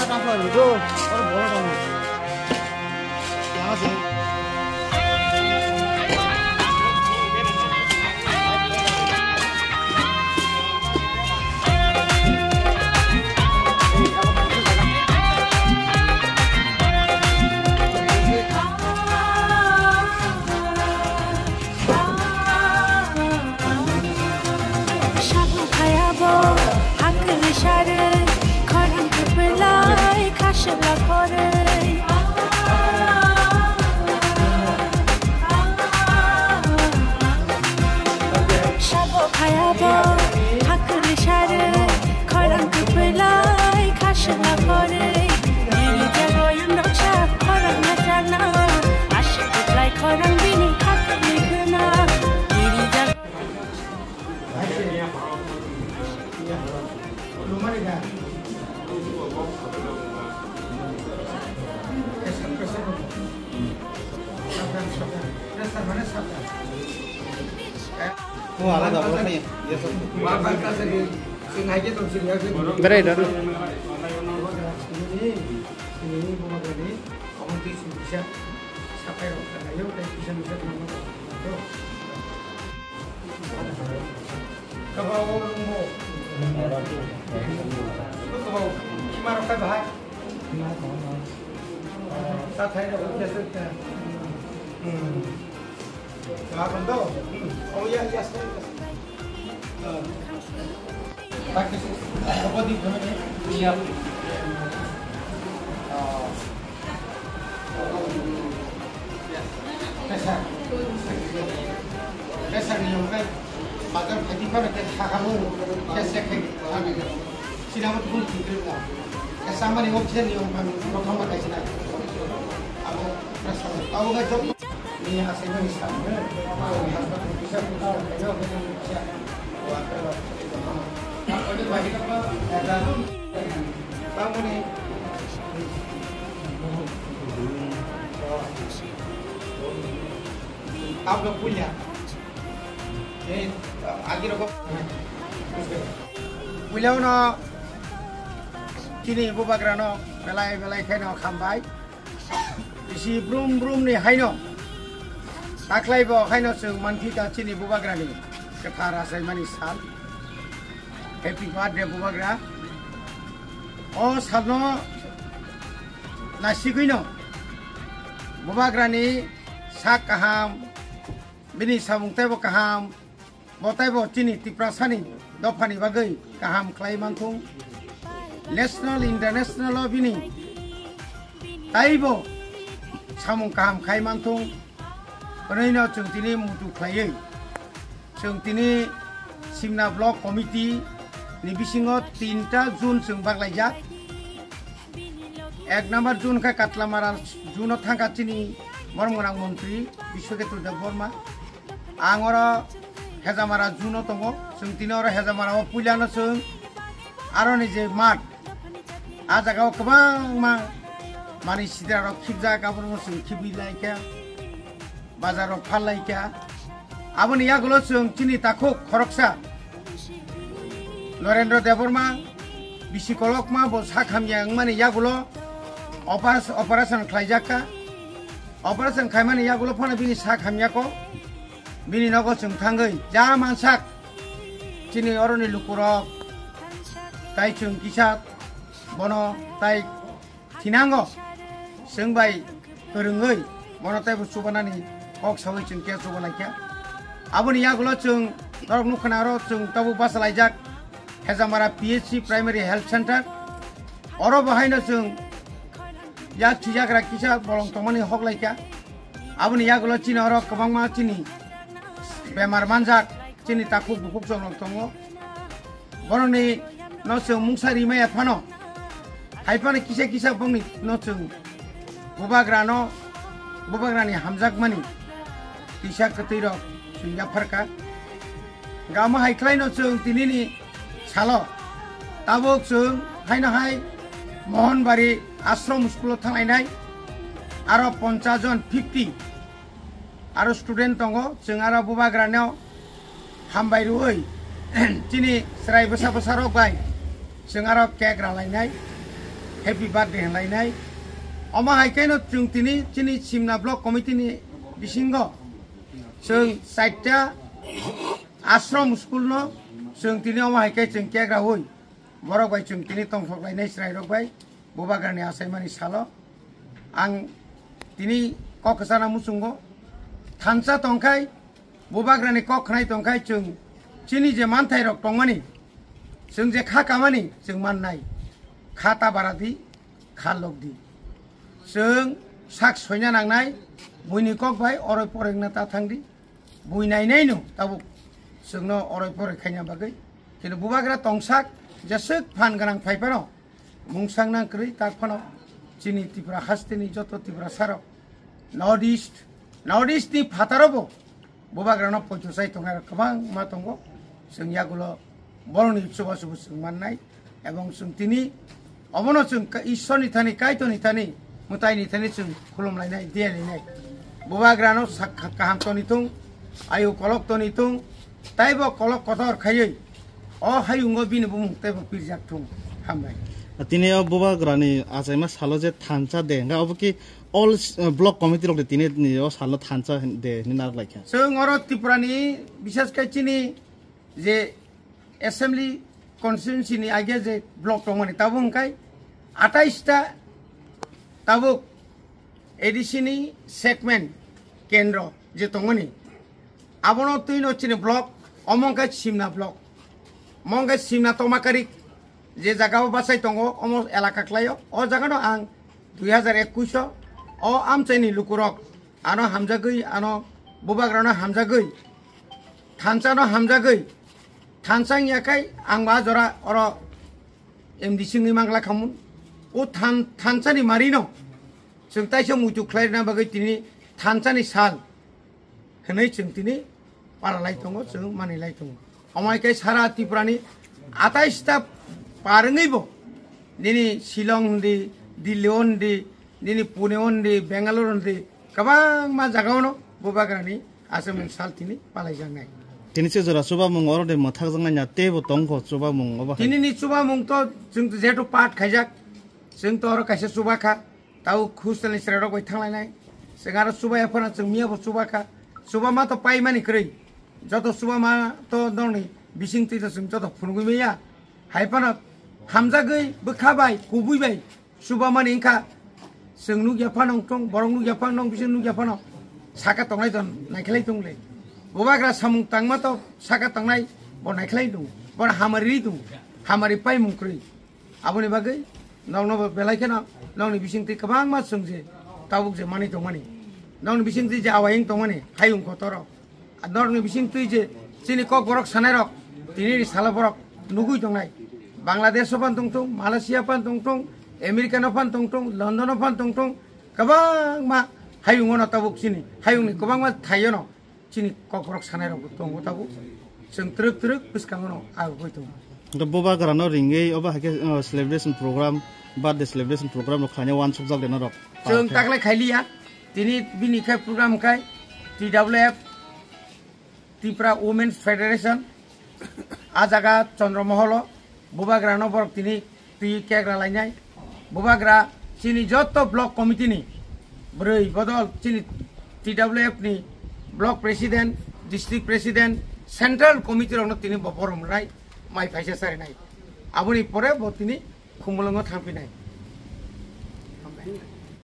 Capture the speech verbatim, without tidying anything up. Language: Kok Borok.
Sabo phayabo hakni sari, khorang kupulai khasla khoroi. Sabo phayabo hakni sari, khorang kupulai khasla khoroi. Nini jago yang doksa khorang na jana, asik kuplai khorang bini hakni khna. Nini jago Berai da. Kabao rungbo. Kabao. Kimarok kai bahai. Tathai rok kesa. Hmm. Kabao do. Oh ya, ya, ya. Pressure. Pressure ni yong kai. Bazar phaidi phano ke sakabo. Ke se khai. Sinamo thun thun na. Ke samani option ni yong kan prothom ba kaisina. Abo pressure. Abo ga job. Ni asai mani sa. Ablo punya. Eh, agi rokok. Punya no. Chini bubagra no belai belai khaino khambai. Bisi brum brum ni haino. Taklai bo haino chwng manphi ta chini bubagra ni kwthar achaimani sal. Happy birthday bubagra. O salno naisigwino bubagrani sak kaham, bini samung teibo kaham, bo teibo chini Tiprasani dophani bagwi kaham khlai manthung. National, international o bini taibo samung kaham khai manthung. Hwnwi no chwng tini muitu khlaiwi. Chwng tini Simna Block Committee ni bisingo tinta zone chwng baglaijak. Ek number zone khe Katlamara zone o thangkha chini borok gwnang montri Biswaketu Debbarma. Ang oro Hejamara zone o tongo. Chwng tini oro Hejamara o puila no chwng aroni je mat, a jaga o kwbangma manwi sidra rok khibjak, abono chwng khibwi laikha. Bazar rok phal laikha. Aboni yagulo chwng chini takhuk khoroksa Norendra Debbarma bisi kolokma bo sak hamya wngmani yagulo operas-, operation khlaijak kha. Operation khaimani yagulo phano bini sak hamya kho. Bini nogo chwng thangwi ja mansak chini oroni lukurok tai chwng kisa bono tai thinango, chwng bai kwrwngwi bono teibo chubanani kok saui chwng khe chuba laikha. Aboni yagulo chwng norok nukha na oro chwng tabuk bachalaijak Hejamara P H C Primary Health Center. Oro bo haino chwng yak thijagra kisa bolong tongmani hok laikha. Aboni yagulo chini oro kwbangma chini bemar manjak, chini takhuk bukhuk chwng rok tongo. Borokni no chwng mungsa rimaya phano, hai phano kisa kisa bongni no chwng bubagrano, bubagrani hamjakmani kisa kwtwi rok chwng yapharkha. Gama hai khlai no chwng tinini salo tabuk chwng haino hai Mohanbari Ashram School o thanglainai aro ponchas jon, fifty aro student tongo, chwng aro bubagrano hambai rwui chini chwrai bwsa bwsa rok bai chwng aro cake ralainai. Happy birthday hinlainai. Omo hai khe no chwng tini chini Simna Block Committee ni bisingo chwng chaita ashram school no chwng tini omo hai khe chwng cake rawi borok bai chwng tini tongthok lainai chwrai rok bai Bubagra ni achaimani salo ang tini kok kwchana muchungo thansa tongkhai Bubagra ni kok khnai tongkhai chwng chini je manthai rok tongmani chwng je kha kamani chwng mannai kha ta bara di kha lok di chwng sak soina nangnai buini kok bai oroi poroi wngna ta thang di bui nainai no tabuk chwngno oroi poroi khaina bagwi kino Bubagra tongsak jeswk phan gwnang phai phano mungsang nang kwrwi tak phano chini Tripura hasteni joto Tripura sarok North East North East ni phataro bo Bubagrano poito chai tongnai rok kwbangma tongo. Chwng yagulo borokni chubachu bo chwng mannai ebong chwng tini obono chwng ka-, Ishwarni thani, Kaitorni thani, mwtaini thani chwng khulumlainai, diyalinai. Bubagrano sak-, kaham toni thung, ayu kolok toni thung, taibo kolok kotor khaiwi o hayungo bini bumung teibo pirjak thung. Hambai. Tini o Bubagrani achaima salo je thansa de, hwnga obo ki all, uh, block committee rok de tini ni o salo thansa de hinwi narwk laikha. Chwng oro Tripurani, bishes khe chini je assembly constituency ni age je block tongmani, tabuk hwnkhe atais ta tabuk A D C ni segment kendro je tongmani, abono twino chini block, omo hwnkhe Simna block, omo hwnkhe Simna Tomakarik je jaga o bachai tongo, omo elaka khlaio. O jaga no ang dui hazar ekush o, o amchaini lukurok ano hamjagwi, ano Bubagrano hamjagwi, thansa no hamjagwi, thansa wngya khai ang ba jora oro M D C wngwi mangla khamun. O than-, thansa ni mari no chwng taisa muitu khlai rwna bagwi tini thansa ni sal hwnwi chwng tini para lai tongo, chwng mani lai tongo. Omo hai khe sara Tripura ni atais ta par wngwi bo nini Shillong hindi, Delhi o hindi, nini Pune o hindi, Bangalore o hindi, kwbangma jaga o no Bubagra ni achaimani sal tini palaijaknai. Tini se jora chubamung oro de mwthakjaknai ya teibo tongkho chubamung obo hai. Tini ni chubamung to chwng to jehetu pat khaijak, chwng to oro kaisa chuba kha. Tau hostel ni chwrairok bai thanglainai. Chwng aro chubai ya phano chwng miya bo chuba kha. Chuba ma to paimani kwrwi. Joto chuba ma to nokni bising twi to chwng joto phunugwi maya. Hai phano hamjagwi bwkha bai kubui bai chuba mani wngkha. Chwng nukya phano wngthong, borok nukya phano, nok bising nukya phano. Saka tongnai to naikhlai tongle. Bubagra samung tangma to saka tongnai bo naikhlai tongo. Bo hamari ri tongo. Hamari paimung kwrwi. Aboni bagwi nokno bo belai kheno nokni bisingtwi kwbangma chwng je tabuk je manwi tongmani, nokni bisingtwi je awai wng tongmani hayung kotoro, norokni bisingtwi je chini kokborok sanairok tinini salo borok nugwi tongnai. Bangladesh o phan tongthung, Malaysia phan tongthung, America no phan tongthung, London o phan tongthung, kwbangma hayung ono tabuk chini hayungni kwbangma thaiono. Chini kokborok sanairokbo tongo tabuk. Chwng twrwk twrwk bwskango no agugwi tongo. Hwnkhe Bubagrano ringwi obo hai khe, uh, celebration program, birthday celebration program rok khlaina uansukjak de norok. Chwng taklai khailiya. Tini bini khe program khai T W F, Tripura Women's Federation, a jaga Chandra Moholo, Bubagrano borok tini twi kek ralainai. Bubagra chini joto block committee ni bwrwi bodol chini T W F ni block president, district president, central committee rokno tini bo borom rwnai, mai phaisa sarinai. Aboni pore bo tini Khumulwngo thangphinai.